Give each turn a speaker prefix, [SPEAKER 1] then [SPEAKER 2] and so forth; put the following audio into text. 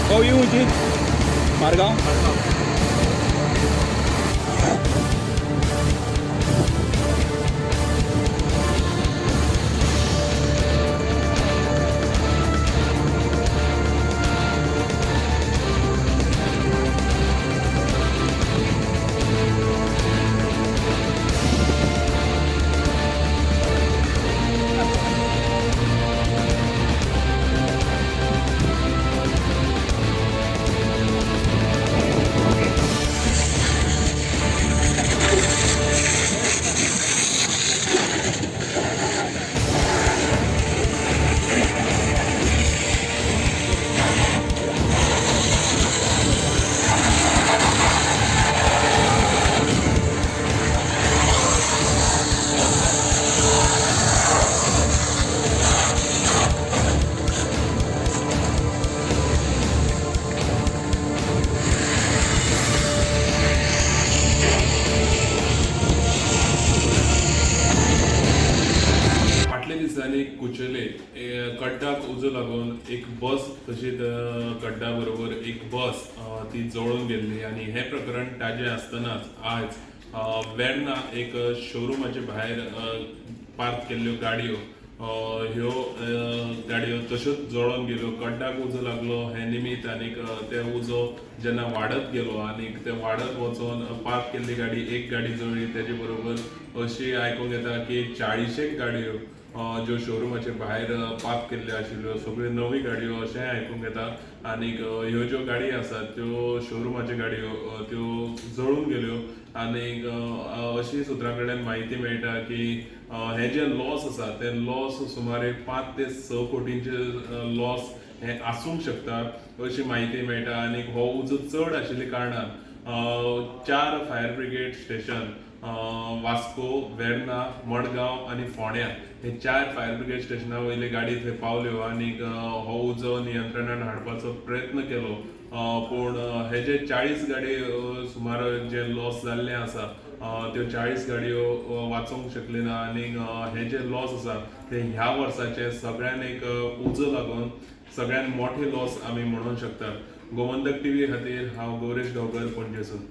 [SPEAKER 1] हो ही खंयची? मारगांव.
[SPEAKER 2] फाटल्या दिसांनी कुचेले कड्डाक उजो लागून एक बस तशीच कड्डा बरोबर एक बस ती जळून गेल्ली आनी हें प्रकरण ताजें आसतनाच आज वेर्ना एक शोरुमाचे भायर पार्क केल्ल्यो गाडयो ह्यो गाडयो तश्योच जळोन गेल्यो. कड्डाक उजो लागलो हें निमीत आनीक ते उजो जेन्ना वाडत गेलो आनीक ते वाडत वचोन पार्क केल्ली गाडी एक गाडी जळ्ळी, तेजे बरोबर अशी आयकूंक येता की 40 गाडयो ज्यो शोरुमाचे भायर पार्क केल्ल्यो आशिल्ल्यो सगळ्यो नवी गाडयो अशेंय आयकूंक येता. आनीक ह्यो ज्यो गाडयो आसात त्यो शोरुमाच्यो गाडयो त्यो जळून गेल्यो. आनीक अशी सुत्रां कडल्यान म्हायती मेळटा की हे जे लॉस आसा ते लॉस सुमारे 5 ते 6 कोटींचे लॉस हे आसूंक शकता अशी म्हायती मेळटा. आनीक हो उजो चड आशिल्ल्या कारणान 4 fire brigade station Vasco, Verna, Madgaon आनी फोंड्या हे 4 फायर ब्रिगेड स्टेशना वयली गाडी थंय पावल्यो आनीक हो उजो नियंत्रणान हाडपाचो प्रयत्न केलो. पूण हे जे 40 गाडी सुमार जे लॉस जाल्ले आसा त्यो 40 गाडयो वाचोवंक शकली ना. आनीक हे जे लॉस आसा ते ह्या वर्साचे सगळ्यान एक उजो लागून सगळ्यान मोठे लॉस आमी म्हणूंक शकतात. गोमंतक टीव्ही खातीर हांव गौरेश गांवकर, पणजेसून.